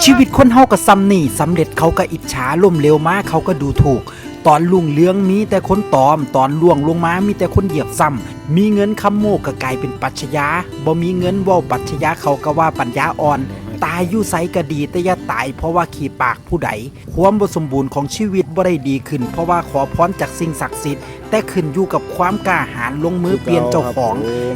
ຊີວິດຄົນເຮົາກໍສ່ຳນີ້, ສຳເລັດເຂົາກໍອິດສາ, ລົ້ມເຫຼວມາເຂົາກໍດູຖູກ. ຕອນຮຸ່ງເຮືອງມີແຕ່ຄົນຕອມ, ຕອນລ່ວງລົງມາມີແຕ່ຄົນຢຽບຊ້ຳ. ມີເງິນຄຳໂມ້ກໍກາຍເປັນປັດຊະຍາ, ບໍ່ມີເງິນເວົ້າປັດຊະຍາເຂົາກໍວ່າປັນຍາອ່ອນ. ຕາຍຢູ່ໃສກໍດີ, ແຕ່ຢ່າຕາຍເພາະວ່າຂີ້ປາກຜູ້ໃດ. ຄວາມບໍ່ສົມບູນຂອງຊີວິດບໍ່ໄດ້ດີຂຶ້ນ ເພາະວ່າຂໍພອນຈາກສິ່ງສັກສິດ, ແຕ່ຂຶ້ນຢູ່ກັບຄວາມກ້າຫານລົງມືປ່ຽນເຈົ້າຂອງ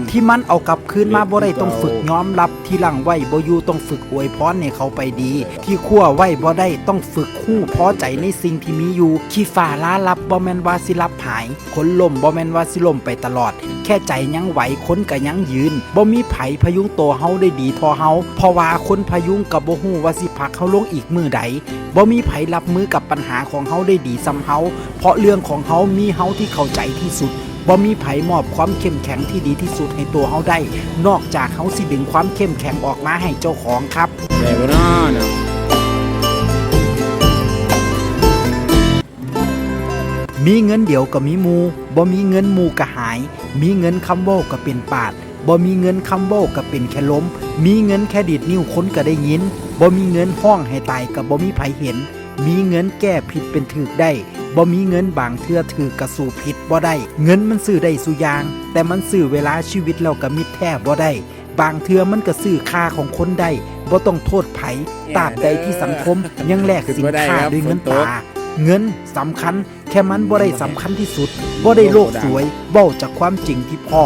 ທີ່ມັນເອົາກັບຄືນມາບໍ່ໄດ້. ຕ້ອງຝຶກຍອມຮັບ, ທີ່ຫຼັງໄວ້ບໍ່ຢູ່, ຕ້ອງຝຶກອວຍພອນໃຫ້ເຂົາໄປດີ, ທີ່ຄວ້າໄວ້ບໍ່ໄດ້, ຕ້ອງຝຶກຮູ້ພໍໃຈໃນສິ່ງທີ່ມີຢູ່. ຂີ້ຟ້າລາຫຼັບບໍ່ແມ່ນວ່າຊິຫຼັບຫາຍ, ຄົນລົ້ມບໍ່ແມ່ນວ່າຊິລົ້ມໄປຕະຫຼອດ, ແຄ່ໃຈຍັງໄຫວ ຄົນກໍຍັງຢືນ. ບໍ່ມີໃຜພະຍຸງໂຕເຮົາໄດ້ດີທໍ່ເຮົາ, ເພາະວ່າຄົນພະຍຸງກໍບໍ່ຮູ້ວ່າຊິຜັກເຮົາລົງອີກມື້ໃດ. ບໍ່ມີໃຜຮັບມືກັບບັນຫາຂອງເຮົາໄດ້ດີສ່ຳເຮົາ, ເພາະເລື່ອງຂອງເຮົາມີເຮົາທີ່ເຂົ້າໃຈທີ່ສຸດ. ບໍ່ມີໃຜມອບຄວາມເຂັ້ມແຂງທີ່ດີທີ່ສຸດໃຫ້ຕົວເຮົາໄດ້ ນອກຈາກເຮົາຊິດຶງຄວາມເຂັ້ມແຂງອອກມາໃຫ້ເຈົ້າຂອງຄັບ. ແມ່ນບໍ່ນະນະ? ມີເງິນດຽວກໍມີໝູ່, ບໍ່ມີເງິນໝູ່ກໍຫາຍ. ມີເງິນຄຳເວົ້າກໍເປັນປາດ, ບໍ່ມີເງິນຄຳເວົ້າກໍເປັນແຄ່ລົມ. ມີເງິນແຄ່ດີດນິ້ວຄົນກໍໄດ້ຍິນ, ບໍ່ມີເງິນຮ້ອງໃຫ້ຕາຍກໍບໍ່ມີໃຜເຫັນ. ມີເງິນແກ້ຜິດເປັນຖືກໄດ້, ບໍ່ມີເງິນບາງເທື່ອຖືກກໍສູ້ຜິດບໍ່ໄດ້. ເງິນມັນຊື້ໄດ້ສູ່ຢ່າງ, ແຕ່ມັນຊື້ເວລາ, ຊີວິດ ແລ້ວກໍມິດແທ້ບໍ່ໄດ້. ບາງເທື່ອມັນກໍຊື້ຄ່າຂອງຄົນໄດ້, ບໍ່ຕ້ອງໂທດໃຜ, ຕາບໃດທີ່ສັງຄົມຍັງແລກສິນຄ້າດ້ວຍເງິນຕາ. ເງິນສຳຄັນ, ແຄ່ມັນບໍ່ໄດ້ສຳຄັນທີ່ສຸດ, ບໍ່ໄດ້ໂລກສວຍ, ເວົ້າຈາກຄວາມຈິງທີ່ພໍ້.